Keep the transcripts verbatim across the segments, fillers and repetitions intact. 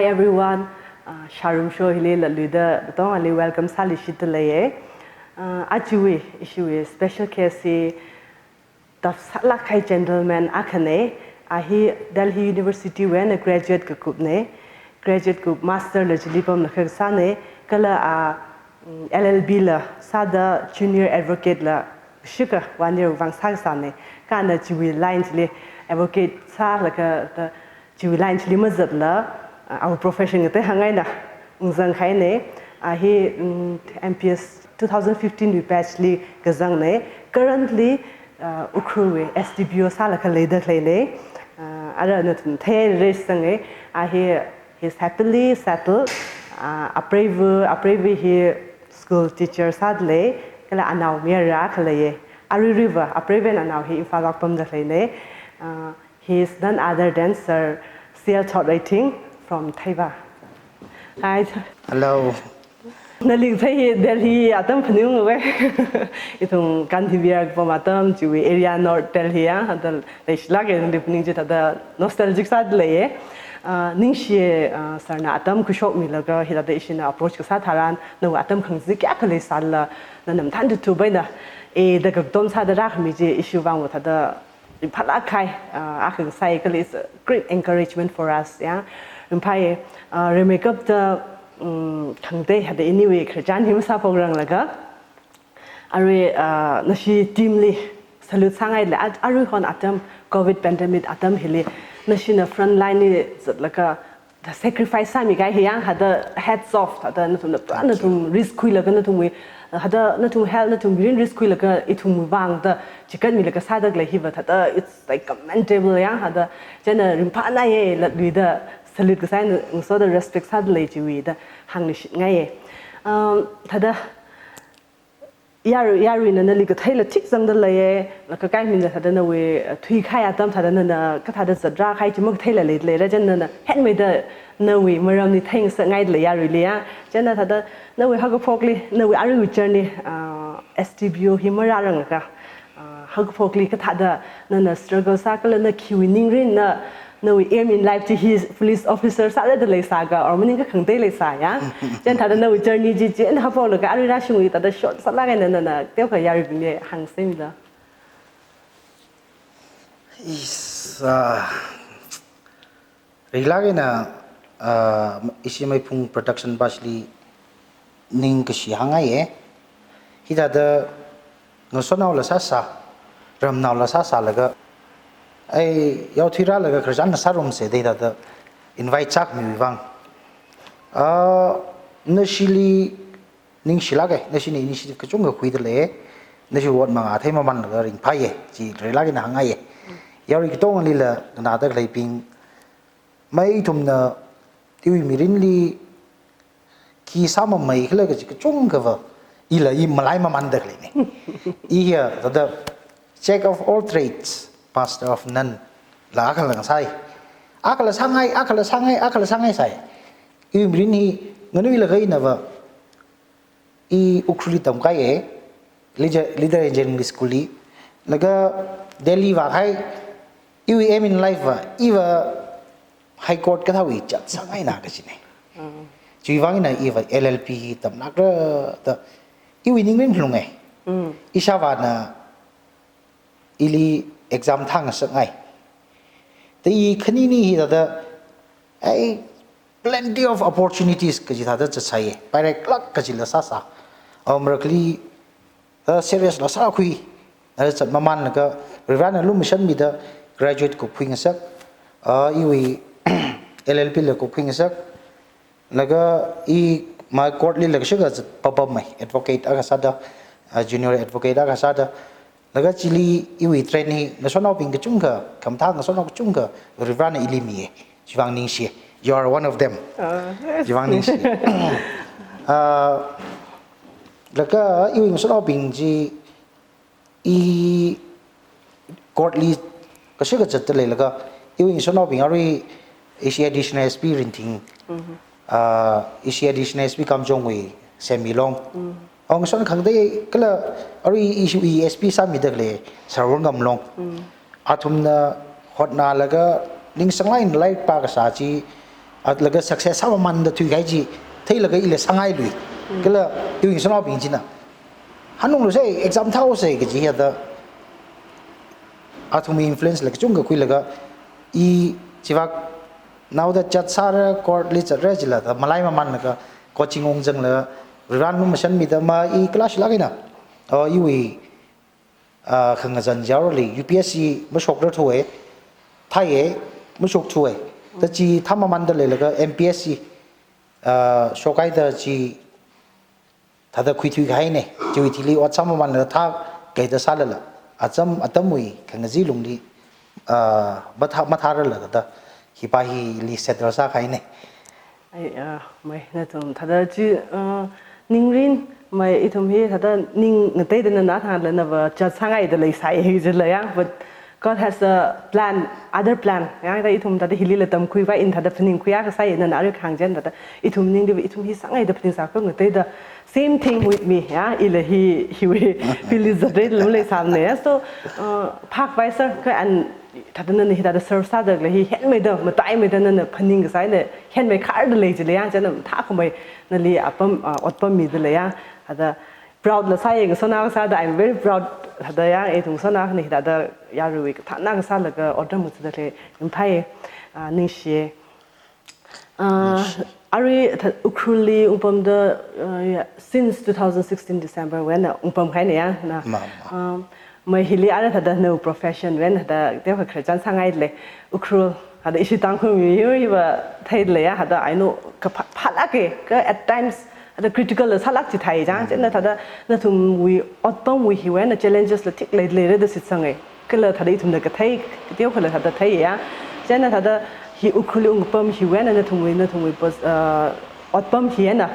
Everyone, uh, Sharum Show hili latluida katongali welcome sālishitda leiye. Uh, ajawui, ishiwui special guest hi tāpsālāk kahai gentleman akhane, a hi Delhi University wui eina graduate kakupne, graduate kup master la chili pamlaga kasāne, kala a, mm, L L B la sāda junior advocate la shika one year vang sākasāne, kha ana chiwui line chili advocate sālaga da chiwui line chili mazatla, uh, our profession ngatei hāngngaina ungzang kahaine, a hi, mm, M P S two thousand fifteen wui batch li kazangne, currently, uh, Ukhrul wui S D P O sālaga leida khaleine, uh, ara nathum theirei sange, a hi, he's happily settled, uh, apreiva, apreiva hi school teacher sāda lei, kala anao mayara akha leiye, aruiruiva, apreiva eina anao hi Imphal vak pamda khaleine, uh, he is none other than Sir C L Thotreiting from Theiva. Hi. Hello. Nali kathei hi Delhi atam phaningunge. Ithum Gandhi Vihar kapam atam chiwui area North Delhi ya, hithāda leishilāke, nali phaning chi thāda nostalgic sāda leiye. Ah, ningshiye, ah, sir na atam khuishokmilaga hithāda ishina approach kasā tharan, nawui atam khangazin kayākha leisālala, nana mathān tutu baina, e, da kakdom sāda rākhami chi ishi vangva thāda ringphālāk kahai, ah, akha sai kala, it's a great encouragement for us, ya. Ringphāye, ah, rimeikapta, mm, khangatei hithāda iniwui khararchan hi masāphokranglakha, arui, ah, nashi team li salute sāngaile, a-, aruihon atam, covid pandemic atam hili, nashina front line li zatlaga, thāda sacrifice sāmi kahai hi ya, hithāda hats off, thāda nathumna pura nathum risk khuilaga nathumwui, hithāda nathum health, nathum mirin risk khuilaga ithumwui vang da chikatmilaga sāda khalei hiva thāda, it's like commendable ya, hithāda china ringphānaye latluida salute kasā eina ngasoda respect sāda lei chiwui da hāngluishitngaiye. Um, thāda yarui, yaruina nali katheila thik zangda leiye, laga kaikha mina thāda nawui, uh, thuikahai atam thāda nana kathāda zatrā kahai chi makatheila leida leira, china nana henmeida nawui maramli theingasakngaida lei yaruili ya. China thāda nawui haokaphokli, nawui aruiwui journey, uh, S D P O hi marāranglakha, uh, haokaphokli kathāda nana struggle sā kala na khiwui ningrin na, nawui aim in life chi hi police officer sāra da leisāka, or maningakha khangatei leisā ya. China thāda nawui journey chi china haophoklaga arui rāshungwui thāda short sālāk eina nana teokha yaruibingli hāngsemida. Is, ah, rilāk eina, ah, ishi Meiphung Production batch li ningkashi hāngngaiye. Hithāda ngasotnaola sāsā, ramnaola sāsālaga, ai, yaothui rālaga khararchan ngasārumse da hithāda invite sākhamiwui vang. Ah, nashili ningshilāke, nashina initiative kachungkha khuida lei, nashi ot mangā theimamanlaga ringphāye, chi rilāk eina hāngngaiye. Yarui katongalila nganāda khaleibing, mai ithumna iwui mirinli khi sāmamei khala kaji kachungkhava, ila i malaimamanda khaleine. I hiya thāda jack of all trades, master of none la akhala ngasai. Akhala sāngai, akhala sāngai, akhala sāngai sai. Iwui mirin hi nganuilaga inava, i Ukhrulli tamkaiye, Leader, Leader Engineering School li. Laga Delhi vākahai, iwui aim in life va, iva High Court kathāwui judge sāngaina kajine. Mm. Chiwui vang eina iva L L B tamlākra da, iwui ningrin lunge. Mm. Ishāvāna ili exam thāngasakngai. Da i khanini hithāda, ai, plenty of opportunities kaji thāda zatsāye. Paireklāk kajila sāsā. Awo marakli, da serious la sākhui, da zatmamanlaga, Varivarana lumashanmida graduate kupkhuingasak, ah, iwui L L B la kupkhuingasak, laga i ma court lila kashika zat papam mai, advocate akha sāda, ah, junior advocate akha sāda, laga chili iwui train hi ngasotnaobing kachungkha, khamathā ngasotnao kachungkha, Varivarana ili miye. Chiwui vang ningshiye. You are one of them. Ah, yes. Chiwui vang ningshiye. Ah, laga iwui ngasotnaobing chi i court li kashika zatda leilaga, iwui ngasotnaobing arui ishi Additional S P Rinthing, mhm, ah, ishi Additional S P Kamjongwui semmi long. Mm. Awo ngasotna khangatei kala arui ishi S P sāmida khalei Sir Wungam long. Mm. Athumna hotnalaga ningsanglāk eina lairik pākasā chi, At laga success sāmamanda thuikahai chi theilaga ila sāngailui. Kala iwui ngasotnaobing china, hanunglu sai, exam thao sai kaji hithāda athumwui influence la kachungkha khuilaga, i chivak naoda chat sāra, court li chatra jila da malaimamanlaga coaching ungzanglaga, Varivarana lumashanmida ma i class lāk eina, oh, iwui, ah, khangazan yaorali U P S C mashokrar thuwa, thāya, mashok thuwa. Da chi thāmamanda leilaga M P S C, ah, shokhaida chi thāda khuithuikahaina. Chiwui thili ot sāmamanlaga thākahai da sālala, acham atamwui khangazin lungli, ah, mathā, mathārarlaga da hipa hili settle sākahaina. Ai, ah, mei, nathum thāda chi, ah, ningrin, mei, ithum hi thāda ning ngateida nana thāda nava chat sāngaida leisai hi jila ya, but God has a plan, other plan. Ya, da ithum thāda hilila tamkhuiva, ina thāda phaningkhuiya kasā, nana arui kahāng chieina thāda ithum ningli ithum hi sāngaida phaningsā kha ngateida, same thing with me, ya, ila hi, hiwui, field li zatrei lum leisāmana, ya. So, uh, phākhavai sir, kha and thāda nana hithāda serve sāda khalei hi, henmeida, mataimeida nana phaning kasā eina, henmeikhar da lei jila ya, chieina mathākhamei nali apam, uh, otpam mida lei ya, thāda proud la sāya, ngasotnao kasāda, I'm very proud, thāda ya, ithum ngasotnao akhana hithāda yaruiwui kathānna kasālaga otram ngathada khalei, ringphāya, uh, ningshiya. Ah, arui thā-, Ukhrulli ungpamda, ah, ya, since two thousand sixteen December wui eina ungpamkahaina ya, na. Ma, ma. Um, mei hili ara thāda nawui profession wui eina thāda teokha khararchan sāngailei. Ukhrul, thāda ishi Tangkhul miyur hiva theilei ya, thāda I know kaphā, phālāka, kha at times thāda critical la sālāk chithāi chang, chieina thāda nathumwui otpamwui hiwui eina challenges la thik lei, leira da shitsanga. Kala thāda ithumna kathei, teokhala thāda theiya. Chieina thāda hi Ukhrulli ungpam hiwui eina nathumwui, nathumwui pos-, ah, otpam hi eina,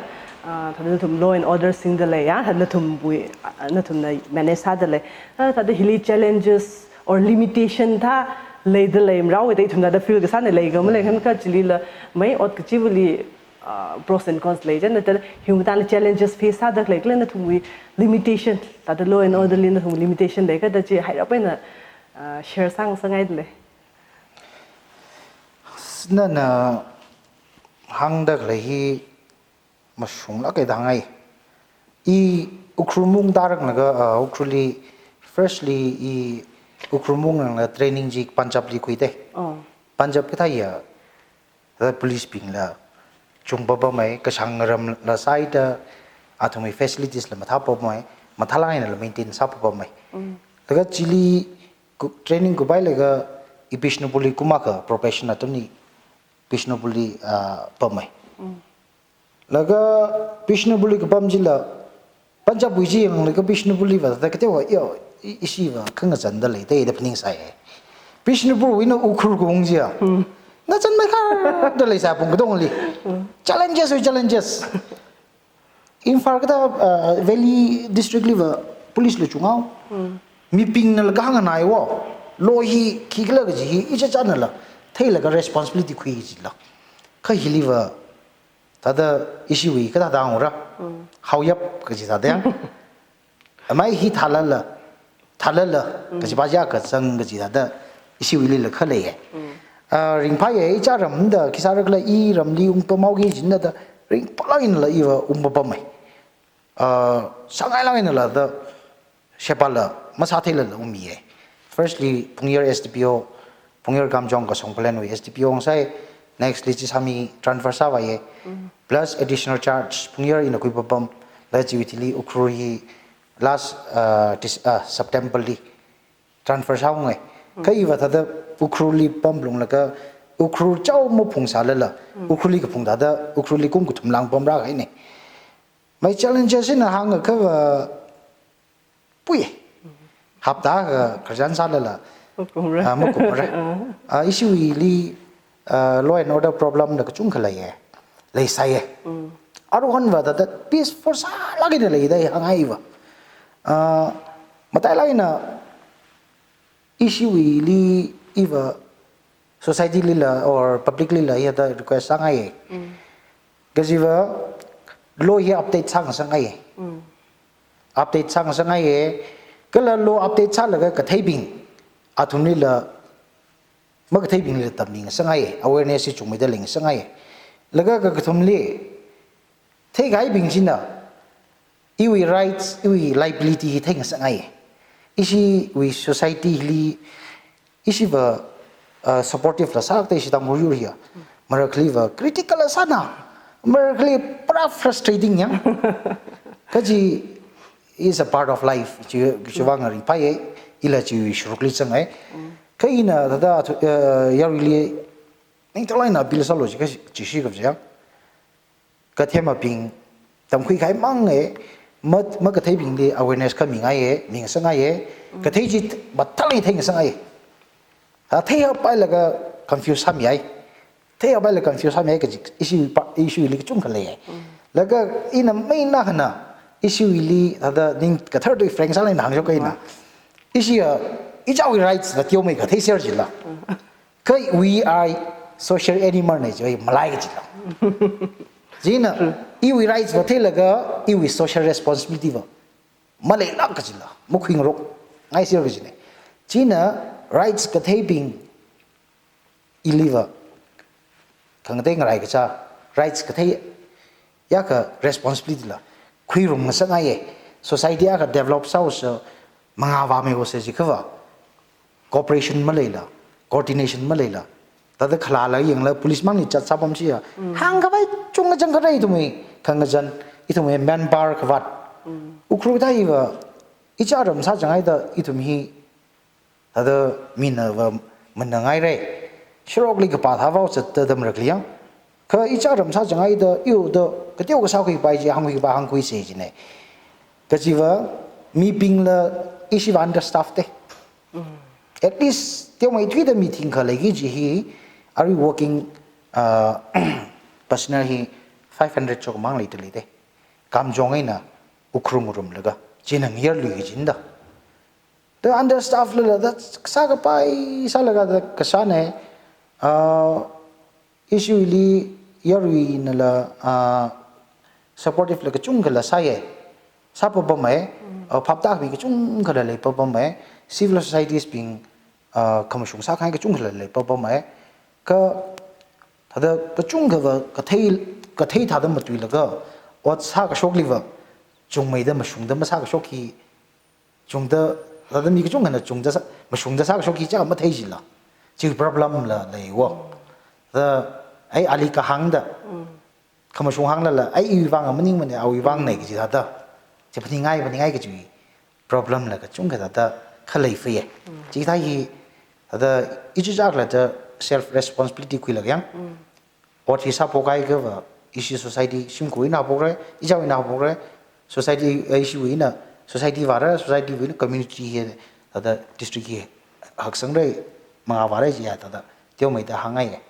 ah, thāda nathum law and order singda lei ya, thāda nathumwui, ah, nathumna manage sāda lei. Ah, thāda hili challenges or limitation thā leida lei, maraoda ithum thāda feel kasāna, leikha malei kha kha chilila, mei ot kachivali, ah, pros and cons lei, chieina thāda hiwui matangli challenges face sāda khalei, kala nathumwui limitation, thāda law and order li nathumwui limitation leikha da chi hairap eina, ah, share sāngasakngaida lei. Nana hāngda khalei hi mashunglāka da hāngngai. I Ukhrul maungda rāknaka, ah, Ukhrulli, firstly, i Ukhrul maungda training chi Punjab li khuida. Oh. Punjab kathā ya, thāda police bingla chungpapamai, kashāng ramla sāida, athumwui facilities la mathāpapamai, mathālāk einala maintain sāpapamai. Mm. Laga chili ku-, training kuphailaga i Bishnupur li kumakha probation atamli Bishnupur li, ah, pamai. Mm. Laga Bishnupur li kapam chila, Punjab wui chi yanglaga Bishnupur liva thāda kateowa, yo, i-, ishiva khangazanda leida da phaningsai. Bishnupur wui eina Ukhrul kaung chiya. Hmm. Ngazanmeikhar da leisā pung katongli. Hmm. Challenges wui challenges. Imphal kathā, ah, Valley District liva police la chungao. Hmm. Mibingnala kahāng nganaiwo. Law hi khikhala kaji hi ichichānala theilaga responsibility khui jila. Kha hiliva thāda ishiwui kathāda hāngra. Mm. Haoyap kaji thāda yang. Amei hi thālala, thālala, mm, kajipa ya kazang kaji thāda ishiwuilila khalei. Mm. Ah, ringphāya, ichā ramda khi sāra khala, i ramli ungpamhaoki jina da ringphālāk einala iva ungpapamai. Ah, sāngailāk einala da shepala masātheilala ungmiya. Firstly, Phungyar S D P O, Phungyar Kamjong Kasong Palenwui S D P O ungsai, next li Chisami transfer sāvāya. Mm. Plus additional charge, Phungyar ina khuipapam, la chiwui thili Ukhrul hi last, ah, Dec-, ah, September li transfer sāungai. Mm. Kha iva thāda Ukhrulli pamlunglaga, Ukhrul chao maphungsālala, mm, Ukhrulli kaphung thāda, Ukhrulli kum kathum lāng pamrākahaina. Mei challenges ina hāngakhava pui. Hapta akha khararchan sālala, makumra. Ah, makumra. Ah. Ah, ishiwuili, ah, law and order problem la kachungkha leiya. Leisāya. Mm. Aruihonva thāda peaceful sālāk eina leida hāngngaiva. Ah, matailāk eina ishiwuili iva society lila or public lila hithāda request sāngai. Mm. Kajiva law hi update sāngasakngai. Mm. Update sāngasakngai. Kala law update sālaga katheibing athumlila, makatheibinglila tammingasakngai. Awareness hi chungmeida leingasakngai. Laga kakathumli, theikahaibing china, iwui rights, iwui liability hi theingasakngai. Ishiwui society li, ishiva, uh, supportive la sākta ishi Tangkhul yur hiya. Marakhaliva critical la sāna. Marakhali pura frustrating yang. Kaji is a part of life. Chi, chiwui vang ringphāya, ila chiwui sharukli zangai. Kha ina thāda, uh, yaruili, ningtalaina appeal sālu chi kaji, chi shikap yang. Kathemabing, tamkhui kahai mang e, ma, makatheibingli awareness kha mingaiya, mingasakngaiya, kathei chi mathālāk theingasakngaiya. Thā theihao pailaga confuse sāmihai. Theihao pailaga confuse sāmihai kaji, ishipa, ishiwuili kachungkha leiya. Laga ina main na hana, ishiwuili, thāda ning kathar tui frank sālāk eina hāngshok kaina. Ishi a, ichāwui rights va teomeikha theiser jila. Kha we are social animal na chi, malai kajila. China, iwui rights va theilaga, iwui social responsibility va maleilāk kajila. Makhuingarok, ngaiser kajina. China, rights katheibing, iliva, khangatei ngarai kachā, rights kathei, yākha responsibility la, khuirumngasakngaiya. Society akha develop sāhaosa, mangā vāmihaosa jikhava, cooperation maleila, coordination maleila. Thāda khalala yangla police mangli chat sāpam chiya. Hāngkhavai chungkachang khalei ithumwui, khangazan, ithumwui manpower khavāt. Ukhrul thāda hiva, ichā ram sāchang haida ithum hi, thāda mina va manangaira. Sharokli kapā thāvao zatda damrak liang. Kha ichā ram sāchang haida, iwuda, kateo kasā khuipai chi, hāngkhuipai hāngkhuisa jina. Kajiva, mibingla, ishiva understaffed te. At least, teomeithuida meeting kha leiki kaji hi, arui working, uh, personnel hi five hundred chok mang leida leite. Kamchong eina, Ukhrul ngarumlaga, china ngayarlui kajina da. The understaff lala, thāda sākapai sālaga thāda kasāna, uh, ishiwuili yaruinala, uh, supportive la kachungkhala sāya. Sāpapamai, uh, phaptākmi kachungkhala leipapamai. Civil societies bing, uh, khamashung sākahai kachungkhala leipapamai. Kha, thāda kachungkhava kathei, kathei thāda matuilaga, ot sākashokliva, chungmeida mashungda masākashok hi, chungda, thāda mi kachungkhana chungda sā, mashungda sākashok hi chā mathei jila. Chi problem la leiwo. Thāda, ai ali kahāngda. Khamashung hānglala, ai iwui vang maningmana, awui vangna kaji thāda. Chi phaningai, phaningai kaji problem la kachungkha thāda khalei feiya. Chithā hi, thāda ichichākla thāda self responsibility khuilaga yang. Ot hi sāphokhaiakhava, ishi society shimkhurwui eina haophokra, ichāwui eina haophokra, society, eh, ishiwui eina, society vāra, society wui eina community hi, thāda district hi haksangra, mangā vāra jiya thāda, teomeida hāngngaiya.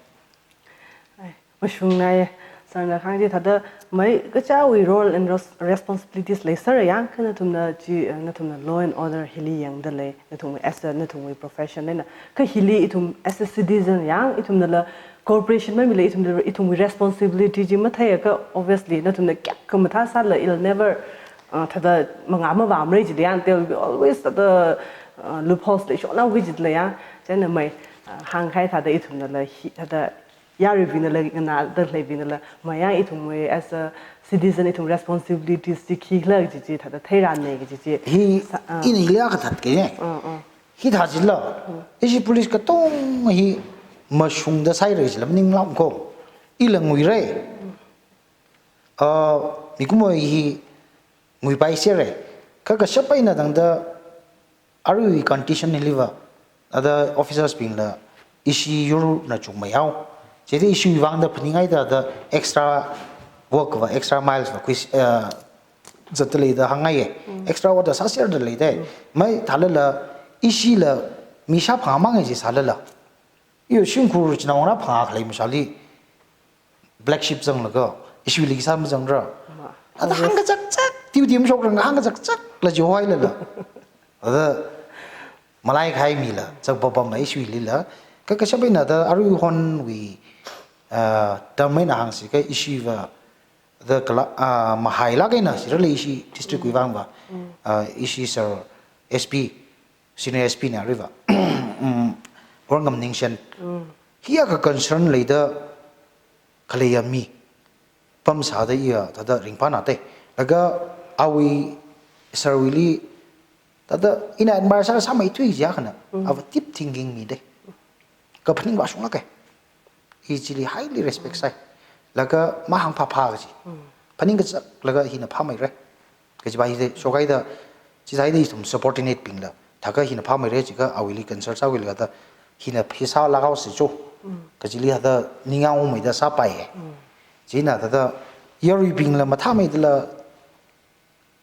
Ai, mashungnaiya, sir na kahāng chi thāda, mai kachāwui role and res-, responsibilities leisera yang, kha nathumna chi, eh, nathumna law and order hili yangda lei, nathumwui as a, nathumwui profession eina. Kha hili ithum as a citizen yang, ithumnala cooperation mamila ithumla, ithumwui responsibility chi matheiakha, obviously, nathumna kayākha mathāsālala, it'll never, uh, thāda mangā mavāmara jila yang, there will be always thāda, uh, loopholes leishonhaoki jila yang, chieina mai, uh, hāngkahai thāda ithumnala hi, thāda yaruibingnala, nganāda khaleibingnala, mayang ithumwui as a citizen ithum responsibilities chi khikhala kaji chi thāda theirānna kaji chi. Hi, sa-, ah. Ina hili akha thatke. Ah, ah. Hithā jila, ishi police katong hi mashungda sāhaira jila, maninglāk ko. Ila nguira. Ah, mikumo hi nguipaisera. Kha kashap eina tangda arui condition hiliva, thāda officers bingla ishi yurna chungmeihao. Chieina ishi vangda phaningaida thāda extra work va, extra miles va, khuis, eh, zatda leida hāngngaiya. Extra work da sāserda leida. Mai thālala, ishila, mi shāphangā mang ji sālala. Iyo shimkhur chinaona phangā khalei mashāli. Black sheep zanglaga, ishiwuili sā mazangra. Ma. Thāda hāngkachakchak, tiu tiu mashokra, hāngkachakchak, la jihohailala. Thāda, malaikahai mila, zakpapam ishiwuilila. Kha kashap eina thāda, aruihonwui, ah, term eina hāngsi kha ishiva, thāda kala, ah, mahailāk eina, sirale ishi district wui vangva. Ah, ishi sir S P, Senior S P na aruiva. Mm, Worngam Ningshen. Hiya kha concern leida khaleiya mi. pamsāda iya, thāda ringphāna te. Laga awui, sir wuili, thāda ina admire sā, sāmeithui jiakhana, Mm. ava deep thinking mi te. Kaphaning vāshunglāke. I chili highly respect sāi. Laga mahāng phāphā kaji. Mm. Phaning kazak laga hina phāmeira. Kajiva hi te, shokaida, chi sāi te ithum subordinate bingla. Thākha hina phāmeira jiakha awuili consult sāwuili kathāda, hina pheisā lākhaosi cho. Mm. Kajili thāda ningyāng ungmeida sāpai e. Mm. China thāda, yaruibingla mathāmeidala,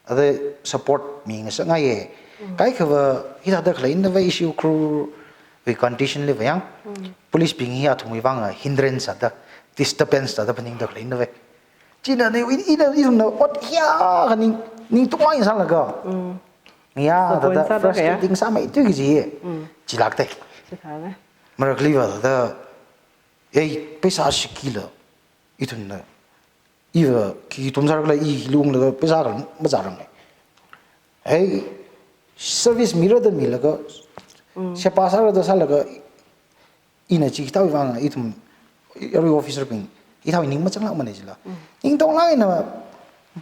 thāda support mingasakngai e. Mm. Kaikhava, hithāda khalei inava issue crew wui condition liva yang. Mm. Police bing hi athumwui vang a hindrance sāda, disturbance sāda phaningda khalei inava. China ne, i, ina, ithumna ot hiya kha ning, ningtungwui sālaga. Mm. Ya, Support thāda sāda kaya. Frustrating sāmeithui kaji e. Mm. Chilāk te. Chithāle. Marakliva thāda, ei, pheisā shikila, ithumna. Iva khi tumsārakhala i lunglaga pheisā khala mazārang e. Hei, service mira da milaga, Mm. sheba sāra da sālaga, ina chi hithāwui vang, ithum, arui officer bing, hithāwui ning mazanglākmana jila. Mm. Ningtonglāk eina,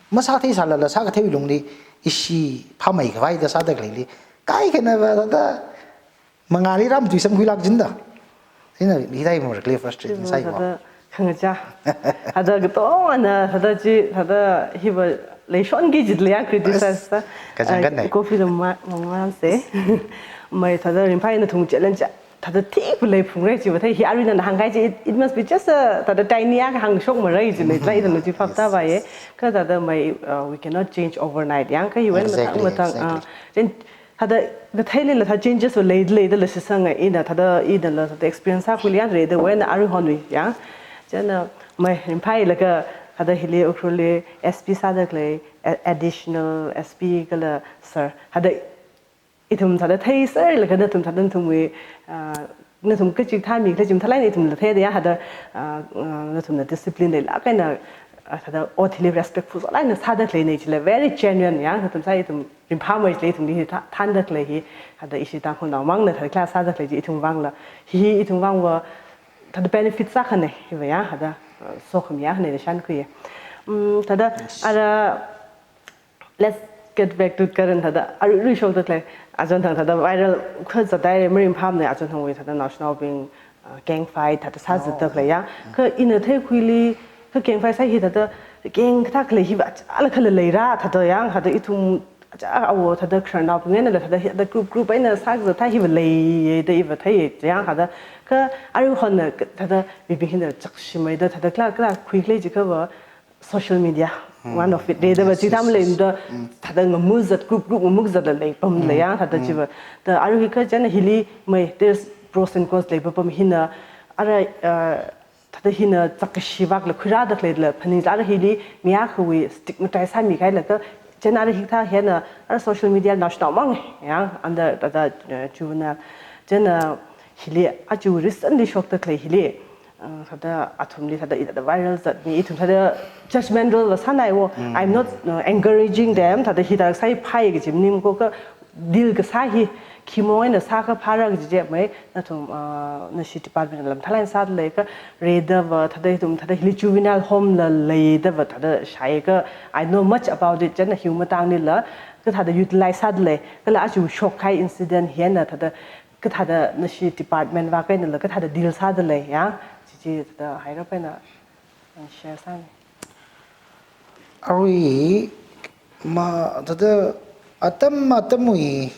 masātheisālala, sākathei lungli, ishi phāmeikhavai da sāda khaleili, kaikhanava thāda, mangāli ramtui samkhuilāk jinda. Ina, hithāi marakli frustrating sāi va. Thāda khangachā. Thāda katongana, thāda chi, thāda hiva leishonki jitli ya criticize ta. Kachangkhat ne. Coffee la ma, ma, ma se. Mai thāda ringphāi nathum challenge, thāda thik leiphalungra chiva thei, hi aruina hāngkahai chi, it, it must be just a, thāda tiny ya hāngshok marai chi, mai thāda ithumna chi phap tāva ye. Yes, yes. Kha thāda mai, uh, we cannot change overnight. Yang kha hiwui eina Exactly, mathang, mathang, exactly. uh, chen, thāda katheilila thāda changes va lei, leidala shitsanga ina thāda inala thāda experience sākhuili yang reda wui eina aruihonwui yang. Chieina mai ringphāilaga thāda hili Ukhrulli S P sāda khalei, a-, additional S P kala sir. Thāda ithum thāda theiserlaga nathum thāda nathumwui, ah, nathum kachikathā mi khala chi mathālāk eina ithumla theida ya thāda, ah, ah, nathumna discipline leilāk eina, ah, thāda ot hili respectful sālāk eina sāda khaleina chila very genuine ya nathum sāi ithum ringphāmei chila ithumli hi thā-, thānda khalei hi, thāda ishi Tangkhulnao mangna thāda kala sāda khalei chi ithum vangla, hi, hi ithum vangva, thāda benefit sākhana, hiva ya, thāda, uh, sokhami akhana da shānkhuiya. Mm, thāda, Yes. ara, let's get back to current thāda, arui, arui shokda khalei, achonthang thāda viral, kha zatai re, maringphāmana achonthangwui thāda naoshinaobing, uh, gang fight thāda sāzatda Oh. khalei ya. Kha ina theikhuili, kha gang fight sā hi thāda, gang kathā khalei hiva, achālakhala leira, thāda ya, thāda ithum, achā awo, thāda khararnaobing einala, thāda hi, thāda group, group eina sākazat thā hiva leiya, da iva theiya, ya, thāda, kha aruihonna, thāda mibing hina chakshimeida, thāda kala, kala khuikhalei jiakhava, social media, Mm. one of it. Deda va Yes, yes, chithāmale yes. da, Mm. thāda ngamuzat, group, group ngamuzatla leipamla Mm. ya, thāda Mm. chiva. Da arui hi kha chieina hili mai, there's pros and cons leipapam hina, ara, uh, thāda hina chakkashi vakla khuirāda khaleila phaning ara hili mi akhawui stigmatize sāmikahailaga, chieina ara hikathā hina, ara social media naoshinao mang ya, under thāda, uh, juvenile. Chieina hili aja recently shokda khalei hili, uh, thāda athumli thāda i thāda viral zatmi, ithum thāda judgmental va sānai wo. Mm. I'm not, uh, encouraging them, thāda hi thāda sāi phāi kaji maningmana kha deal kasā hi, khimong eina sākha phāra kaji chi mai, nathum, uh, nashi department la mathālāk eina sāda lei kha, reda va, thāda ithum, thāda hili juvenile home la leida va, thāda shāi kha, I know much about it, chieina hiwui matanglila, kha thāda utilize sāda lei, kala aja shokkahai incident hina thāda, kha thāda nashi department va kha einala kha thāda deal sāda lei ya, chi chi thāda haira paina, uh, share sāni. Arui ma thāda atam atamwui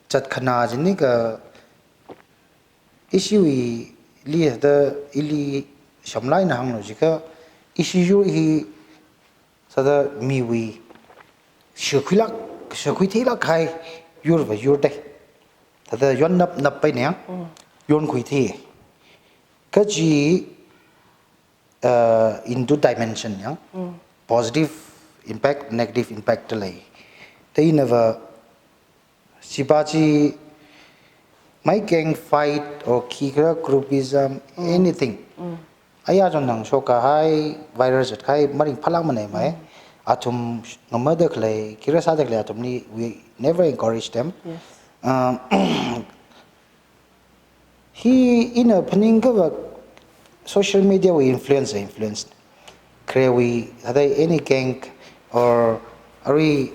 chatkhana jini kha ishiwuili thāda ili shamlāk eina hānglu jiakha ishi yur hi thāda miwui shakhuilāk, shakhui theilāk kahai yur va yur te. Thāda yonnap nap paina ya. Mm. Yonkhui thei. Kaji uh, in two dimension ya. Mm. Positive impact, negative impact lei. Theinava, chiva chi mai gang fight or khikha groupism, Mm. anything. Mm. Aya chonthang shokkahai, viral zatkahai, maringphālākmana mai. Mm. Athum ngamada khalei, khikha sāda khalei athumli, we never encourage them. Yes. Um, hi ina phaningkhava social media wui influence, influence. Kharewui, thāda any gang or arui,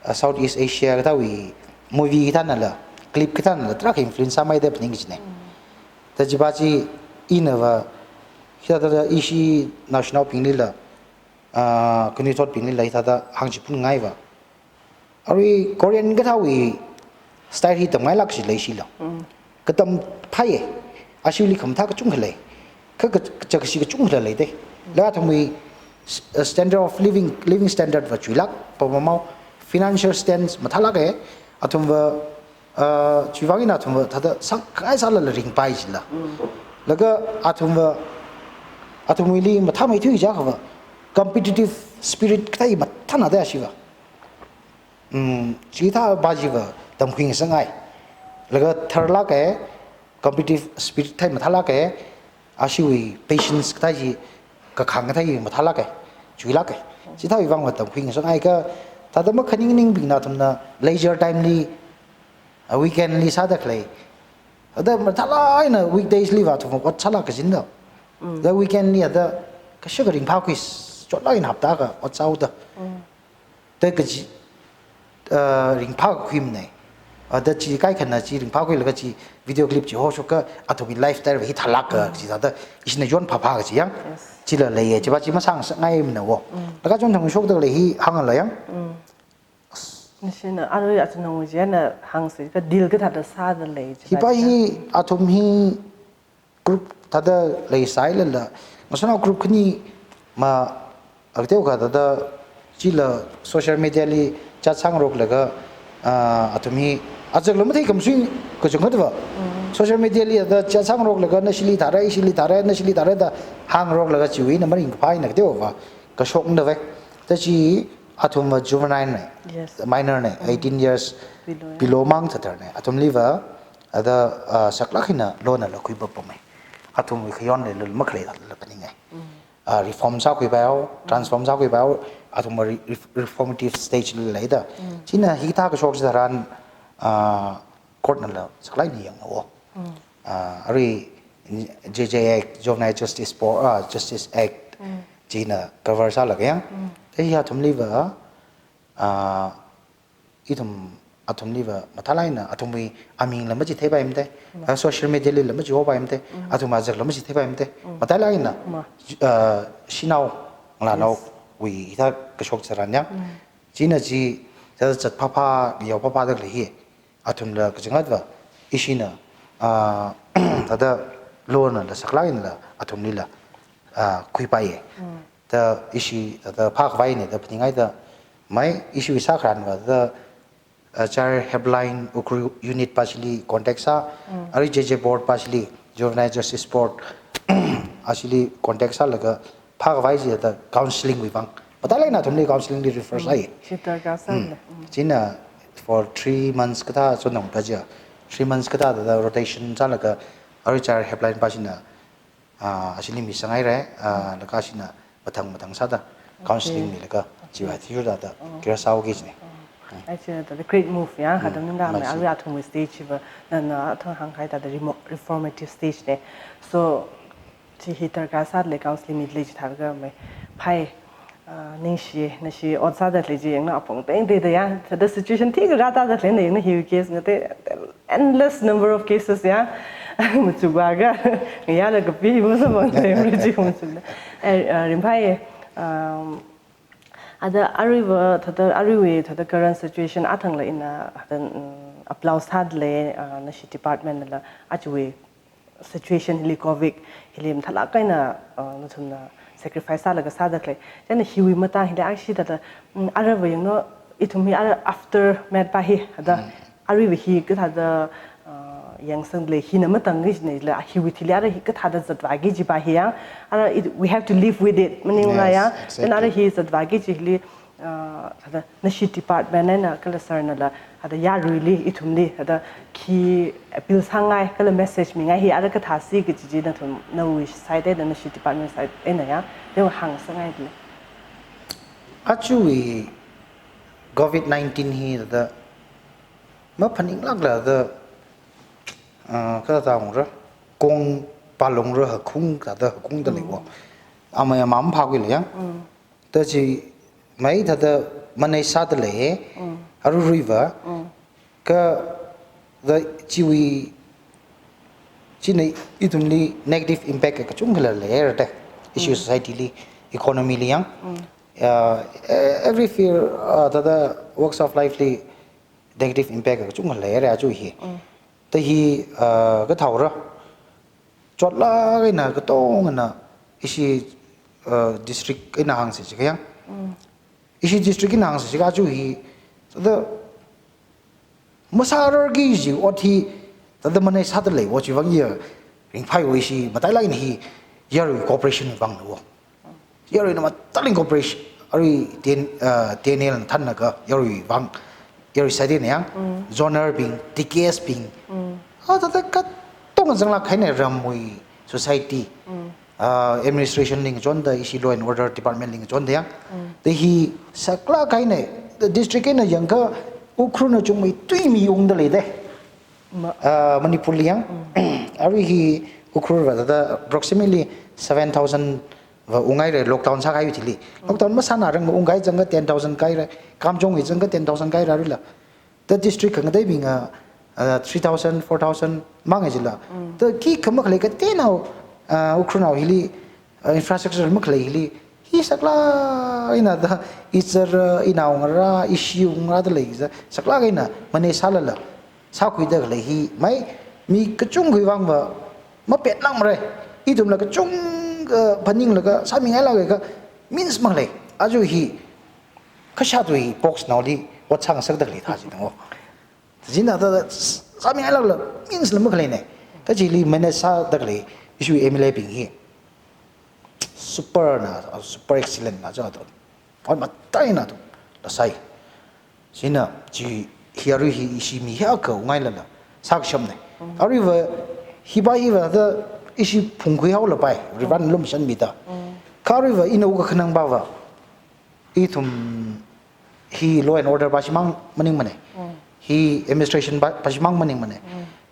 uh, Southeast Asia kathāwui movie kathānala, clip kathānala, tarākha influence sāmei da phaning kajina. Da chiva chi inava, hithāda ishi naoshinaobinglila, ah, khanuithotbinglila hithāda hāngchiphunngaiva. Arui Korean kathāwui style hi tamngailāk kaji leishila. Katam phāya, ashili khamathā kachungkha lei. Kha ka, kachak kashi kachungkha lei da. Laga athumwui s-, uh, standard of living, living standard va chuilāk, pamamao, financial stance mathālāka, athumva, uh, chiwui vang eina athumva thāda sākhangai sālala ringphai jila. Laga athumva, athumwuili mathāmeithui jiakhava, competitive spirit kathā hi mathāna da ashiva. Mm, chithā va chiva tamkhuingasakngai. Laga tharlāka, competitive spirit thā hi mathālāka, ashiwui patience kathā hi, kakhang kathā hi mathālāka, chuilāka. Chithāwui vangva tamkhuingasakngai kha, thāda makhaning ningbingna athumna leisure time li, a weekend li sāda khalei. Thāda mathālāk eina weekdays liva athum ot sālāk kajina. Da weekend li thāda kashak ringphākhui, chotlāk eina hapta akha ot sāhaoda. Da kaji, uh, ringphākhuimana. Uh, da chi kaikhana chi ringphākhuilaga chi video clip chi hoshoka athumwui lifestyle va hithālāka chi thāda ishina yonphāphā kaji yang. Yes. Chila leiya, chiva chi masāngasakngaimana wo. Laga chonthang shokda lei hi hāngla yang. Nashina arui athum nawui china hāngsi ka deal kathāda sāda lei chiva. Hipa hi athum hi group thāda leisailala, ngasānao group khani ma, akateo kha thāda chila social media li chat sāngaroklaga, ah, athum hi azakla mathei khamsui kachungkhatva. Social media li thāda chat sāngaroklaga nashili thāra, ishili thāra, nashili thāra da hāngaroklaga chiwui eina maringkaphā eina kateova kashokna va. Tachi athumva juvenile na, Yes. minor na, eighteen years Below, yeah. below mang thatar na. Athumliva, thāda, ah, saklāk eina lawna la khuipapamai. Athumwui khayonli lul makhalei la phaningai. Ah, reform sākhuipaihao, transform sākhuipaihao, athumva re-, re-, reformative stage li leida. China hithā kashok chitharan, ah, court nala saklāk eina yanghaowa. Ah, arui J J Act, Juvenile Justice Po-, ah, Justice Act, china cover sālaga yang. Tahi athumliva, ah, ithum athumliva mathālāk eina, athumwui amingla machitheipaimada, ah, social media lila machihopaimada, athum azakla machitheipaimada, mathālāk eina, Ma. ah, shanao, ngalānaowui hithā kashok chitharan yang. China chi, thāda zatphāphā, yaophāphā da khalei hi. Athumla kachangkhatva, ishina, ah, thāda lawna la saklāk eina la, athumlila, ah, khuipaiya. Da ishi, thāda phākhavai na da phaningaida, mai ishi wui sākharanva, thāda, ah, Child Helpline Ukhrul unit pashili contact sā, arui J J board pashili, Juvenile Justice Board, ashili contact sālaga, phākhavai chida counseling wui vang. Mathālāk eina athumli counseling li refer sāi. Shi darkar sāna. China for three months kathā chonthang kaji. Three months kathā thāda rotation sālaga arui Child Helpline pashina, ah, ashili mi sāngaira, ah, laga ashina mathang mathang sāda counseling Okay. milaga chiva Okay. thiyu thāda Oh. kira sāhaoki jina. Actually, the great move, ya, Mm, hadam nang da, masi. Arui athumwui stage va, na, na, athang hāngkahai thāda remo-, reformative stage na. So, chi hi darkar sālei counseling mi lei chithākha mai. Phāi, ah, ningshi, nashi ot sāda lei chi yangna apong teng teng da ya. Thāda situation thikha rāda da lei na yangna hi case ngate endless number of cases ya. Machukva ka, ngayāla kapi masamphang da yangna chi machukna. Eh, ah, ringphāi, um, ada aruiva, thāda aruiwui, thāda current situation athangla ina, thāda, um, applaud sāda lei, ah, nashi department la, achiwui situation hili covid hili mathālāk eina, uh, nathumna sacrifice sālaga sāda khalei. Chieina hiwui matang hili akhashi thāda, mm, arava yanglu ithum hi ara aftermath pa hi thāda Mm. aruiva hi kathāda, uh, yangsang lei hina matang kajina la hiwui thili ara hi kathāda zatvāki kaji pa hi ya. Ara it, we have to live with it. Maningla Yes, ya. Chieina ara exactly. hi zatvāki kaji hili ah, thāda nashi department eina kala sir nala, thāda yaruili, ithumli, thāda khi appeal sāngai, kala message mingai hi ara kathāsi kaji chi nathum, nawui side eina, nashi department side eina ya, tewa hāngsāngai le. Achiwui covid nineteen hi thāda maphaninglākla thāda, ah, kathāda ungra, kong palungra hakhung thāda hakhung da leiwa. Mm. Amei amā maphākhuila yang. Ta chi mai thāda manei sāda lei. Aruiruiva. Kha da chiwui, china ithumli negative impact kachungkhala leira da. Ishi society li, economy li yang. Uh, e-, every field, uh, thāda walks of life li negative impact kachungkhala leira aja hi. Ta hi, uh, kathāora. Chotlāk eina katongana ishi, uh, district eina hāngsa chiakha yang. Ishi district eina hāngsa chiakha aja hi, thāda masārarki kaji ot hi, thāda manei sāda leiwo, chiwui vang ya ringphāiwo ishi matailāk eina hi, yarui cooperation vangna wo. Yaruina mathālāk eina cooperation, arui T N, uh, T N L na thānlaga, yarui vang, yarui side eina yang, zonal bing, T K S bing. A thāda katonga zanglāk kahaina ramwui society. Uh, administration li ngachonda, ishi law and order department li ngachonda yang. Da hi saklāk kahaina, the district eina yangakha Ukhrulna chungmeithui mi ungda lei da. Ma- Uh, Manipur li yang. Arui hi Ukhrul va thāda approximately seven thousand va unghaira lockdown sākahaiwui thili. Lockdown masānarang ungkahai zangakha ten thousand kahaira, Kamjong hi zangakha ten thousand kahaira aruila. The district khangateibing, uh, uh, three thousand, four thousand mang jila. The khikha makhalei kateonao, uh, Ukhrulnao hili, uh, infrastructure makhalei hili, hi saklāk eina da, ichara, inaongarā, ishi ungrāda lei za, saklāk eina manei sālala, sākhuida khalei hi, mai, mi kachungkhawui vangva, mapet langmara, ithumla kachungkha phaninglaga, sāmingailāka, means makhalei, aja hi, kashātwui box naoli, ot sāngasakda khalei thā chi dang o. Chieina thāda sāmingailākla means la makhaleina. Kha chili manage sāda khalei, ishi M L A bing hi. Super na, super excellent na cha to. Ot mataina to. La sai. Chieina chi hi arui hi ishi mi hiyākha ungailala. Sākashamna. Aruiva hiva hiva thāda ishi phungkhui haolapai. Rivan lumshan mida. Kha aruiva ina u kakhanang bava. Ithum hi law and order pa shimāng maningmana. Hi administration pa, pa shimāng maningmana.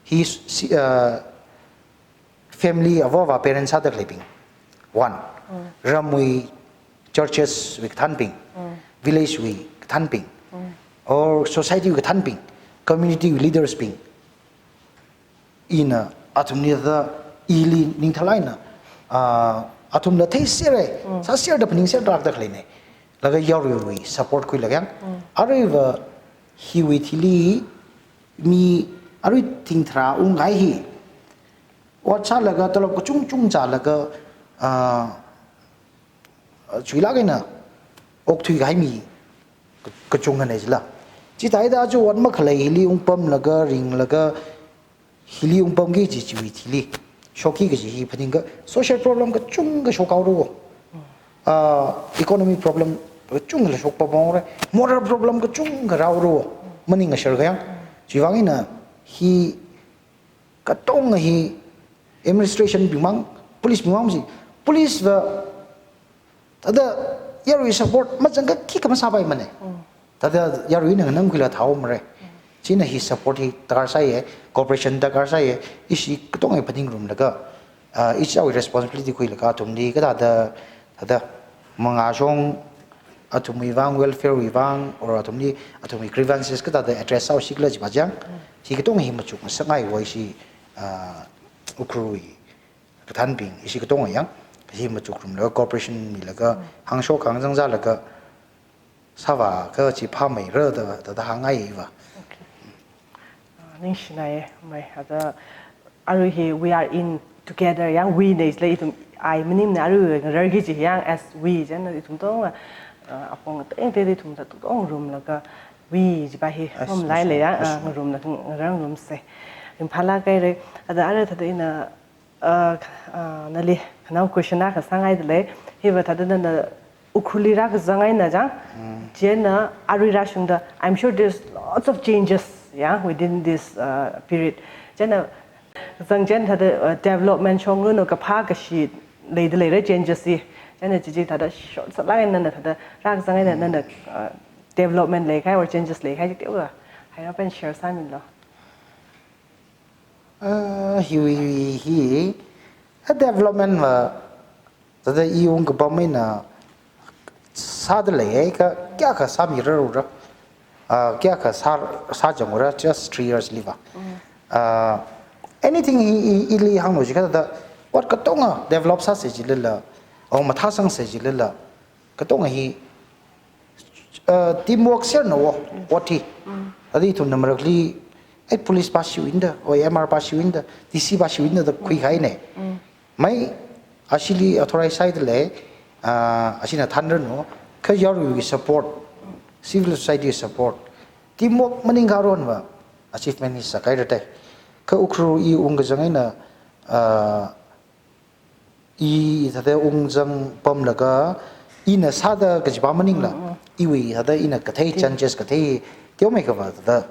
Hi si-, uh, family ava ava parents sāda khaleibing. One. Ramwui churches wui kathānbing. Village wui kathānbing. Or society wui kathānbing. Community wui leaders bing. Ina athumli thāda ili ningthālāk eina, ah, athumla theiserra, sāserda phaningserlākda khaleina. Laga yaruiwui support khuilaga yang. Aruiva hiwui thili mi arui thingtharā ungkahai hi. Ot sālaga tolop kachungchung zālaga, ah, chuilāk eina okthuikahai mi kachungkhana jila. Chithāda aja ot makhalei hili ungpamlaga, ringlaga, hili ungpamki kaji chiwui thili. Shokki kaji hi phaningakha social problem kachungkha shokhaora. Ah, economy problem kachungkhala shokpamhaora. Moral problem kachungkha rāhaora. Maning ngasharka yang. Chiwui vang eina hi katonga hi administration bingmang, police bingmang chi. Police va thāda yarui support mazangakha khikha masāpaimana. Thāda yaruina nganamkhuila thāhaomara. Chieina hi support hi darkar sāya, cooperation darkar sāya, ishi katonga phaningrumlaga, ah, ishi awui responsibility khuilaga athumli kathāda, thāda mangāshong athumwui vang, welfare wui vang, or athumli, athumwui grievances kathāda address sāhaosi khala chipa chang, hi katonga hi machukngasakngaiwo ishi, ah, Ukhrulwui kathānbing, ishi katonga yang, hi machukrumlaga, cooperation milaga, hāngshok hāngzang zālaga, sāvākha chi phāmeira da, da, da hāngngaiva. Okay. Ah, ningshinaiya, mai, ada, arui hi, we are in together, yang we na jila ithum I maningmana arui ngararki kaji yang as we, chieina ithum tonga, ah, apong teng teng ithum thāda tongarumlaga, we chipa hi, as mamalaila we, yang, as ah, we. Ngarumlaga, ngarangrumsa. Ringphālāk haira, ada, arui thāda ina, ah, ah, nali, khanao question akha sāngaida lei, hiva thāda nana Ukhrulli rākazang eina chang, chieina arui rāshungda, I'm sure there's lots of changes, yeah, within this, uh, period. Chieina, zang chieina thāda, uh, development shongluno kaphā kashi leida leira changes hi. Chieina chichi thāda short sālāk eina nana thāda rākazang eina nana, uh, development leikahai or changes leikahai chi teokha haira pen share sāmilu. Uh, hiwui hi, a development va, Thāda i ungkapam eina sāda leiya, kha kayākha sāmirarura. Ah, kayākha sā, sāzangra, just three years liva. Ah, anything hi, hi, ili hānglu jiakha thāda, ot katonga develop sāsa jilala, or mathāsangsa jilala, katonga hi, ah, teamwork serna wo, ot hi. Thāda ithumna marakli, ai police pa shiwui eina da, or M R pa shiwui eina da, D C pa shiwui eina da khuikahaina. Mai, ashili authorize sāda lei, ah, ashina thanranu, kha yaruiwui support, civil society support, teamwork maningakha aruiva, achievement hi sākahaira dai. Kha Ukhrul i ungkazang eina, ah, i thāda ungzang pamlaga, ina sāda kajipa maningla, iwui thāda ina kathei changes kathei, teomeikha va thāda,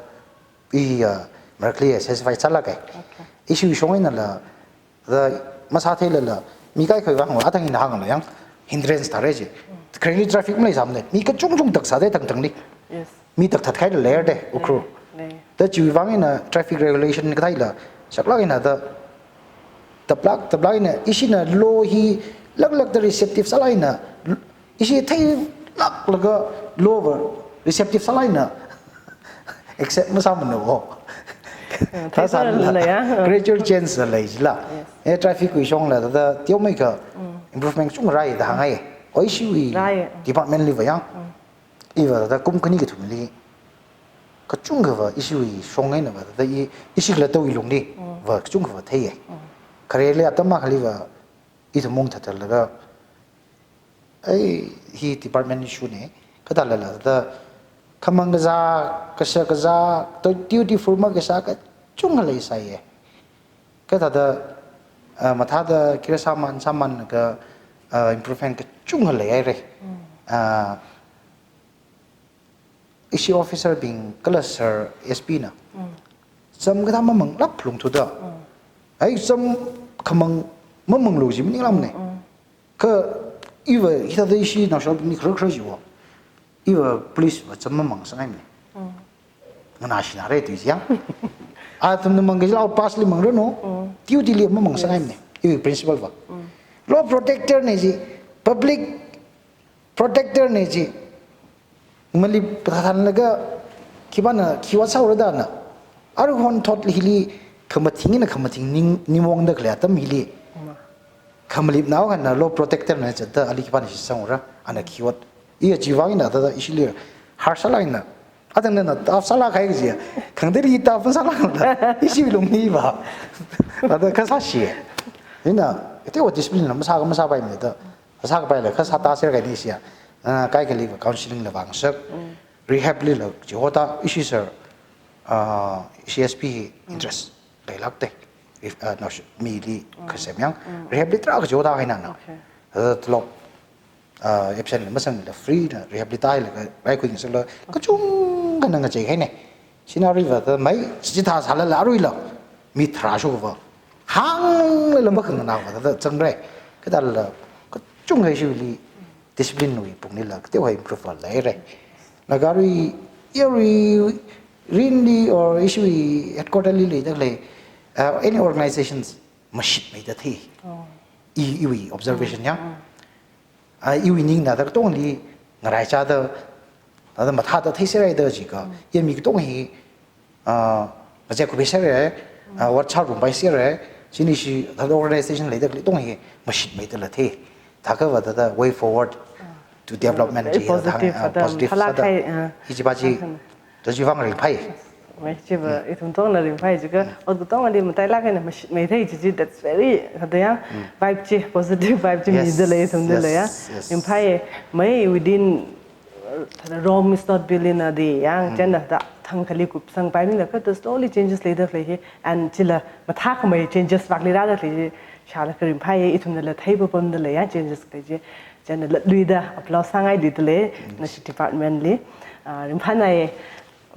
i, ah, marakli satisfy sālāka. Ishiwui shong einala, thāda masātheilala, mi kaikhawui vang athang ina hāngla yang, hindrance thāra ji. Khareli traffic maleisāmana, mi kachungchung tak sāda thangthangli. Mi tak thatkahaila leira dai, Ukhrul. Thāda chiwui vang eina traffic regulation katheila, saklāk eina thāda, taplāk, taplāk eina, ishina law hi laklākda receptive sālāk eina, ishi theilāklaga law va receptive sālāk eina, accept masāmana wo. Thāsālala, gradual change la lei jila. Eh, traffic wui shongla, thāda teomeikha improvement kachungkha rāi da hāngngai. O ishiwui department liva yang. Iva thāda kum khani kathumli, kachungkhava ishiwui shong eina va thāda i, ishi khalattawui alungli va kachungkhava theiya. Khareli atam akhaliva, ithum ungthatlaga, ai, hi department issue na, kathālala thāda, khamang kazā, kashak kazā, to dutiful makasā kachungkha leisāya. Kha thāda, ah, mathāda khira sāman, sāmanlaga, ah, improvement kachungkha leihaira. Ah, ishi officer bing kala sir S P na. Cham kathā mamanglāk phalung thuda. Ai cham khamang mamanglu ji maninglāmana. Kha iva hithāda ishi naoshinaobingli khara khara jiwa. Iva police va cham mamangsangngaimana. Nganāshinara tui jiang. Athumna mang kaji law pass li mangranu. Duty li mamangsangngaimana. Iva principle va. Law protector na ji, public protector na ji. Malip thāthanlaga khipāna khi ot sāra da na. Aruihon thotli hili khamathing eina khamathing ning, ningmaongda khalei atam hili. Khamalipnao khana law protector na zatda ali khipāna shitsangra, ana khi ot. Iya chiwui vang eina thāda ishili harsālāk eina. Athangna na tough sālāk kahai kaji. Khangatei tough sālāk eina. Ishi lungli va. Thāda kasā shi. Ina, kateowa discipline la masā, masāpaimana da. Sākapaila, kha sātāser kahaina ishiya. Ah, kaikhaliva counseling la vāngasak. Rehab lila chihotā, ishi sir, ah, ishi S P hi interest leilāk dai. If, ah, no, mili kasem yang. Rehab li tarākha chihotā kahaina na. Ah, tolop, ah, absent la masangla free na rehab li tālaga, raikhui ngasakla, kachungkhana ngachei kahaina. China aruiva thāda mai, chithā sālala aruila, mi tharā shokva. Hānglala makhanganāva thāda zangrai. Kathālala, kachungkha ishiwuili, discipline wui punglila, kateowa improve leirai. Laga arui, arui, rinli or ishiwui headquarter li leida khalei, uh, any organizations mashitmeida thei. I, iwui observation ya. Ah, iwui ningna thāda katongli ngaraichāda, thāda mathāda theiserhaida jiakha, ya mi katong hi, ah, ngazek khuiserhai, ah, ot sārumpaiserhai, chini shi thāda organization leida khalei katong hi mashitmeidala thei. Thākhava thāda way forward to development very ji positive thāda, ah, thāda positive sāda. Hi jiva ji, thāda jiva ringphai. Mai, chiva, ithum tongna ringphai jiakha, ot katongli matailāk eina mashitmei thei ji ji, that's very, thāda ya, vibe ji, positive vibe ji midalei, ithumdalei ya. Ringphai, mai within, uh, thāda Rome is not built in a day, ya, chieina thāda thangkhali kupsangpaimila kha, thāda slowly changes leida khalei hi, and chila mathākhamei changes vākli rāda khalei ji, shālaga ringphai, ithumnala theipapamdalei ya, changes khalei ji, chieina latluida, applause sāngailuidalei, nashi department li, ah, ringphānai,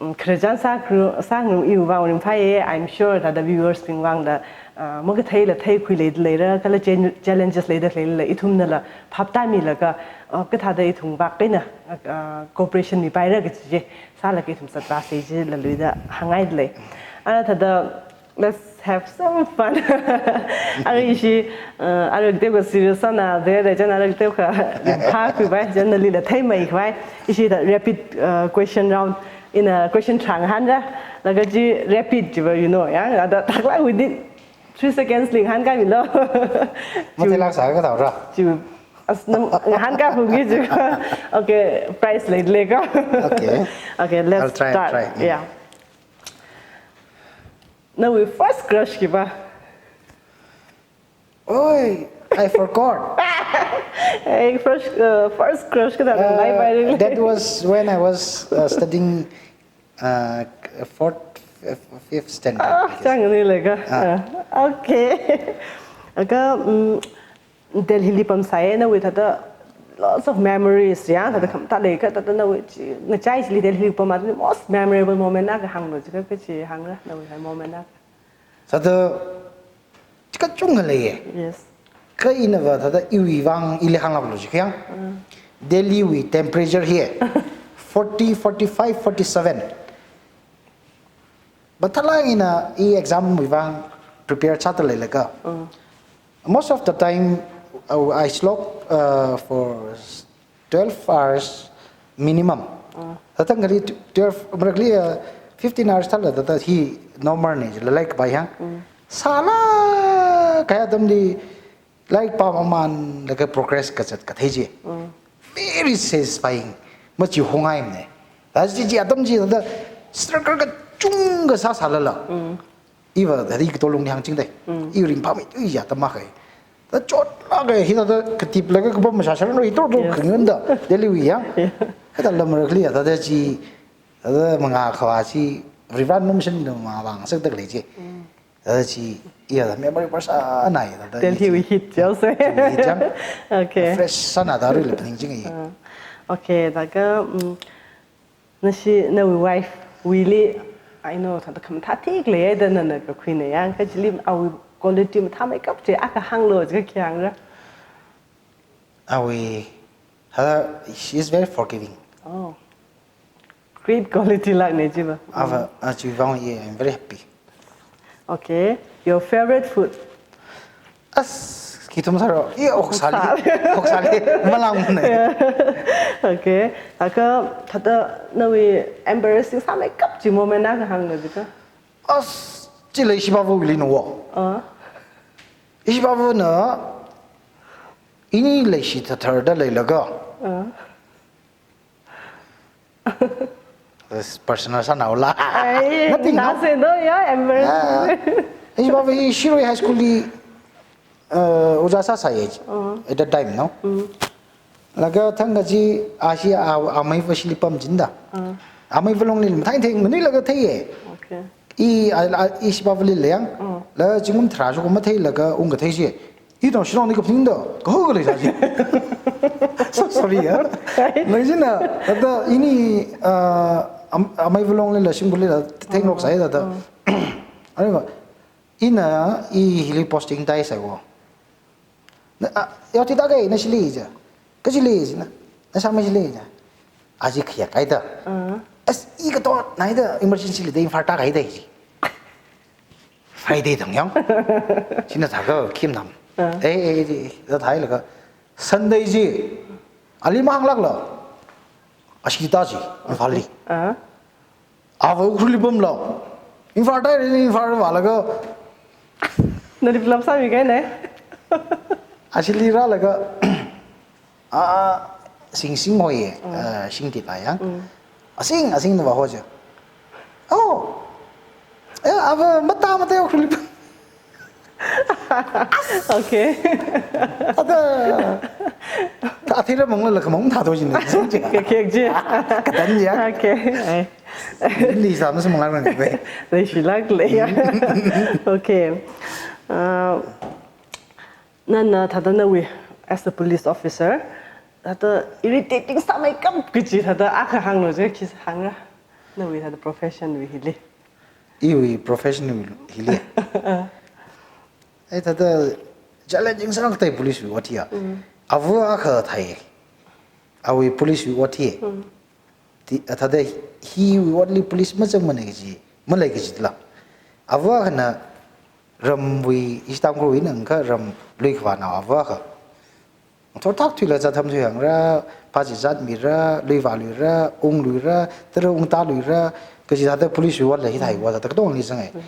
Mm, khararchan sākru-, sāngarumwui vang ringphai, I'm sure thāda viewers bing vangla, ah, makatheila theikhuileida leira, kala chen-, challenges leida leila, ithumnala phaptāmilaga, ah, kathāda ithum vak eina, ah, cooperation mipaira kaji chi, sālaga ithum zatrāsa jila luida hāngngaidalei. Ah, thāda, Let's have some fun. Arui ishi, uh, arui teokha serious sāna, de, de, chieina arui teokha ringphākhui bai, chieina nalila theimei khui bai. Ishi thāda rapid, uh, question round, ina question tharā ngahānra. Laga chi rapid chiva, you know, ya, ada thāklak within three seconds li ngahānkāmilu. Matheilāk sā kathāra. Chi, as nam ngahānkā phungki chi. Okay, prize lei, leiko. Okay. Okay, let's I'll try, start. Try. Mm. Yeah. Nawui first crush khiva? Oi, I forgot. Hey, first, uh, first crush kathāda Uh, ngai pai ring. That was when I was, uh, studying, uh, fourth, f-, fifth standard, Ah, I guess. Chang ni leika. Ah. Ah, okay. Laga, mm, Delhi li pamsai, nawui thāda lots of memories, ya, thāda khamathā leika, thāda nawui chi, ngachai chili Delhi li pam, most memorable moment akha hānglu, chi kachi hāngra, nawui hi moment akha. Thāda, chi kachungkha leiya. Yes. Kha inava thāda iwui vang ili hānglaklu chi khayang. Mm. Delhi wui temperature hi forty, forty-five, forty-seven. But thala ina i exam wui vang prepare sāda leilaga. Mm. Most of the time, I, I slog, uh, for twelve hours minimum. Mm. Thāda ngali twelve, marakli, uh, fifteen hours thala thāda hi normal ne, lairik pāhai. Mm. Sālāk kahai atamli lairik pāmamānlaga progress kazat kathei chi. Mm. Very satisfying. Machi hongaimane. Thāda chi, chi atam chi thāda struggle kachungkha sāsālala. Mm. Iva thāda i katolungli hāngchingdai. Mm. I ringphāmeithui atam akha. Thāda chotlāk kahai, hi thāda katiplaga kapam mashāsharanu hi to to Yes. khangunda. Delhi wui ya. Yeah. Kathāda marakli ya thāda chi, thāda mangā khavā chi, Virat Num Shin Num mavang sakda lei chi. Mm. Thāda chi, iya thāda memory person ai, thāda Delhi chi. Wui hit jao se. Chi wui hit jang. Okay. Fresh sāna thāda rui le phaning ching ai. Uh, okay, laga, mm, nashi, nawui wife wuili, I know, thāda khamathā thik leiya da nana kakhuina ya, kha chili awui quality mathāmeikap chi akha hānglu, chi khi hāngra? Awui, her, she is very forgiving. Oh. Great quality lākne chiva. Ava, ah, chiwui vang ye, I'm very happy. Okay. Your favorite food? As, khi thum sāra. Ye, oksāli. Oksāli. Oksāli. Malāngmane. Yeah. Okay. Laga thāda nawui embarrassing sāmeikap chi moment akha hānglu jika? As, chi lei ishivāva̱wuili no. Ah. Ishivāva̱na, ini leishi thatharda leilaga. Ah. This personal sānaola. Ai, nothing, no? Nase do, yeah, embarrassing. Ah. Ishivāva̱ hi Shirui High School li, uh, ojā sāsāya. Uh-huh. At that time, no? Mm. Laga thangkha chi, ashi a, amei va shili pamchinda. Uh-huh. Amei va longli mathāi thei, nganuilaga theiya. Okay. I, a, a, ishivāva̱li lei yang. Uh-huh. La zingkum tharā shokha matheilaga ungkathei chi. Ithum Shillong li kaphaning da, kaho khalei sāchi. So sorry, ya. Leishina, thāda ini, uh, am-, amei va longlila, shimkhurlila, thengrok sāi thāda. Mm. Areva, ina, i hili posting tāi sāi wo. Na, ah, yo ti ta kai, na shili ja. Ka shili ja, na, na sāmei shili ja. Aji khaya kai da. Mm. As i kato, nai da, emergency li da, Imphal tākai da ji. Friday thang yang. China thākha khim nam. Ah. Eh, eh, eh, da thālaga. Sunday ji. Ali mahānglakla. Ashi tāchi. Imphal li. Ah. Ava Ukhrulli pamla. Imphal tāi ri, Imphal vālaga. Nali plam sāmi kahaina. Ashili rālaga. Ah, sing sing hoi, mm, ah, sing ti ta yang. Mm. Asing, asing na ba ho je. Oh. Eh, ava mata mata yo khuli. Okay. Ada. Ta thira mangla la kamang ta do jin. Sing je. Ke ke je. Katan ya. Okay. Ai. Ni sa mas mangla nang be. Leishilak lei ya. Okay. Ah, nana thāda nawui as a police officer, thāda irritating sāmeikap kaji thāda akha hānglu je, khi hāngra? Nawui thāda profession wui hili. Iwui profession wui hili. Eh, thāda challenging sāngathei police wui ot hiya. Mm. Ava akha thāi. Awui police wui ot hi. Mm. Ti, thāda hiwui otli police mazangmana kaji, malei kajila. Ava akhana ramwui, ishi Tangkhulwui nang kha ram lui khavānao ava kha. Thorthak thuila zat tham thuihangra, phāzā zatmira, lui vāluira, ungluira, tara ungtāluira, kaji thāda police wui otla hithāwui ot thāda katongli zangai.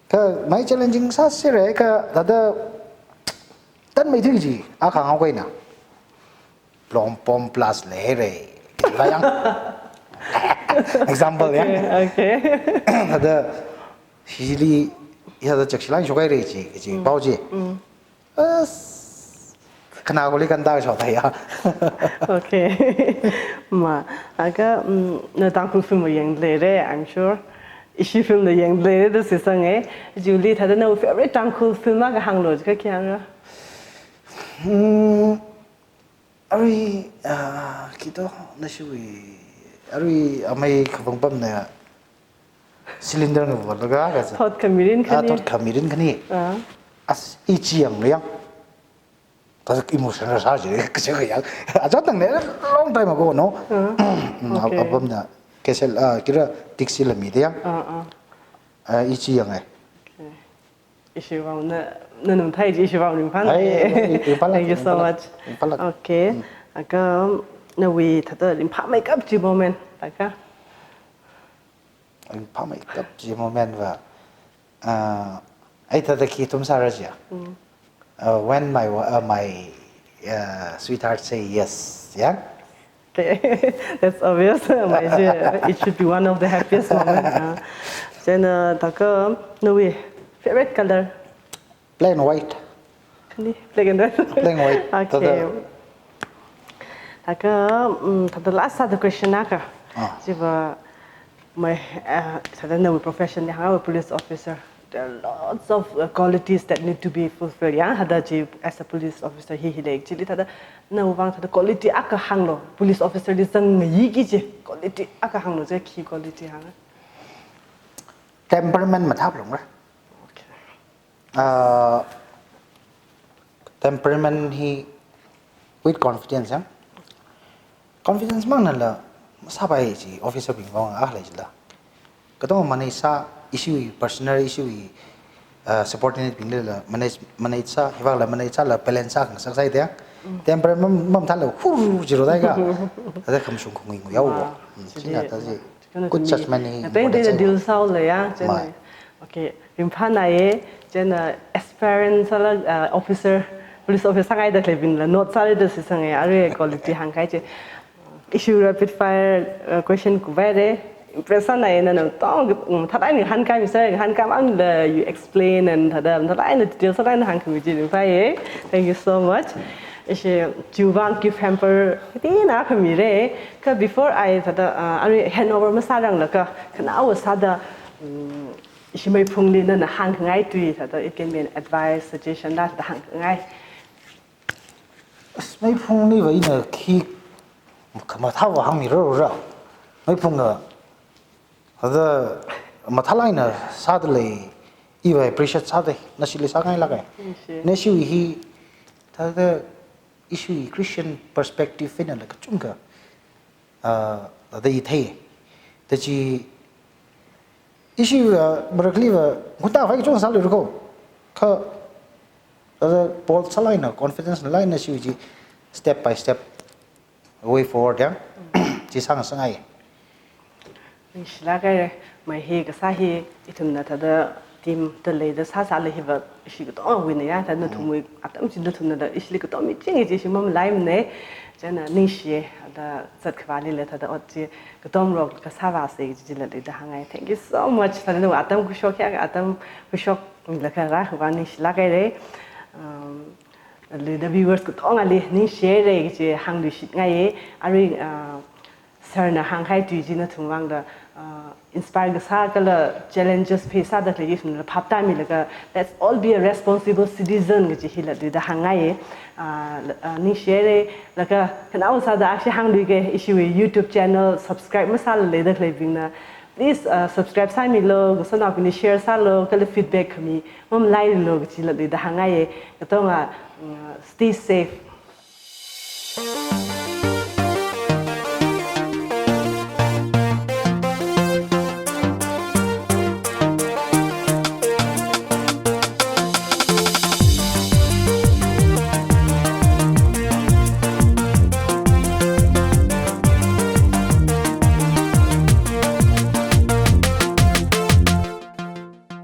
Kha mai challenging sāsera kha thāda tanmeithui chi, akha ngahānkahaina. Longpom plus leira. Kila yang. Example ya. Okay, okay. Thāda, hili, thāda chakshila shokhaira chi, chi, Mm. pao chi. Mm. As, khanā koli kanda shokta ya. Okay. Ma, aga, mm, na Tangkhul film yangleira, I'm sure. Ishi film na yangleira da sisanga. Julie, thāda na favorite Tangkhul film akha hānglu, kha khi hāngra? Hmm, arui, ah, khi to, nashiwui, arui amei khavang pamna cylinder ngavalaga, kaza. Thot khamirin Ah, khani. Thot khamirin khani. Ah. As, ichi yangra yang. Thāda emotional sā chi, kachi kha yang. Ajat nang ne, long time ago, no? Ah. Mm, okay. Apamna, K S L, ah, kira Dixie la mida yang. Ah, ah. Ah, ichi yanga. Okay. Ishi vang na, na nung thai chi ishi vang ringphāna. Ai, ringphālāk, Thank you so ringphālāk, much. Ringphālāk. Okay. Mm. Aga, nawui thāda ringphāmeikap chi moment, thākha? Ringphāmeikap chi moment va, ah, ai thāda khi ithum sāra chi ya. Mm. Uh, when my wa-, uh, my, uh, sweetheart say yes, ya? Okay, that's obvious. Mai chi, it should be one of the happiest moments. Ah. Then, uh, thākha, nawui favorite color? Plain white. Khani, black and white. Plain white. Okay. Thāda. Thākha, mm, thāda last sāda question akha. Ah. Chiva, mai, uh, thāda nawui profession li hānga police officer. There are lots of, uh, qualities that need to be fulfilled. Ya, thāda chi as a police officer hi hi lei. Chili thāda nawui vang thāda quality akha hānglu. Police officer li zangngaiki kaji quality akha hānglu, chi khi quality hānga? Temperament mathāphalungra. Okay. Ah, temperament hi with confidence, ya. Confidence mangnala masāpai chi officer bing vang akha lei chila. Katonga manage sā, ishiwui personal, ishiwui, ah, subordinate bing lila manage, manage sā, hiva la manage sāla balance sā khangasak sai de. Mm. Temperament mamathāla hur jiro dai ka. Ada khamashung khungui ngui yao. Wow. Mm, chili china ta chi. Good judgment hi important sai. Ngatei ngatei deal sālu ya, chieina. Mai. Okay, ringphānāya, chieina, uh, aspirant sāla, uh, officer, police officer sāngaida khaleibingla note sāli da sisanga, arui quality hāngkahai chi. Ishi rapid fire, uh, question kuvaira, impress sānāya nana tong, um, thāda ngahānkāmi sā, ngahānkāmamla you explain and thāda, thāda eina details sāda eina hāngkhami chi ringphāya. Thank you so much. Ishi chiwui vang gift hamper, hithāda khamira. Kha before I thāda, uh, arui hand over masāranglaga, khanaowa sāda, um, ishi meiphungli nana hāngkhangai tui thāda, it can be an advice, suggestion la thāda hāngkhangai. As meiphungli va ina khi khamathāva hāngmi rarora. Meiphunga, thāda mathālāk eina sāda lei, iva appreciate sāda, nashili sāngailāka. Ishi. Nashiwui hi, thāda ishiwui Christian perspective einala kachungkha, ah, thāda ithei. Thāda chi, ishi, ah, marakli va, ngunta vai kachungkha sāluira ko. Kha, thāda bold sālāk eina, confidence ngalāk eina ishiwui chi step by step, way forward ya. Chi sāngasakngai. Ningshilāk haira, mai hi kasā hi, ithumna thāda team da leida sāsāla hiva, ishi katongawuina ya, thāda nathumwui atam chi nathumnala ishili katom michinga chi ishi mamalaimana, chieina ningshiya, thāda zat khavālila thāda ot chi katom rok kasā vāsa chi chila leida hāngngai. Thank you so much, thāda nawui atam khuishok ya, atam khuishok milaga rākhavā ningshilāk haira. Um, leida viewers katongali ningshihaira kaji hāngluishitngaiya, arui, uh, sir na hāngkahai tui chi nathum vangda, uh, inspire kasā kala challenges face sāda khalei ithumla phaptāmilaga, let's all be a responsible citizen kaji hila leida hāngngaiya. Uh, l-, uh, ningshihaira, laga khanaowa sāda akhashi hāngluike, ishiwui YouTube channel subscribe masāla leida khaleibingna, please, uh, subscribe sāmilu, ngasotnaobingli share sālu, kala feedback khami mamalailu kajila leida hāngngaiya. Katonga, uh, stay safe.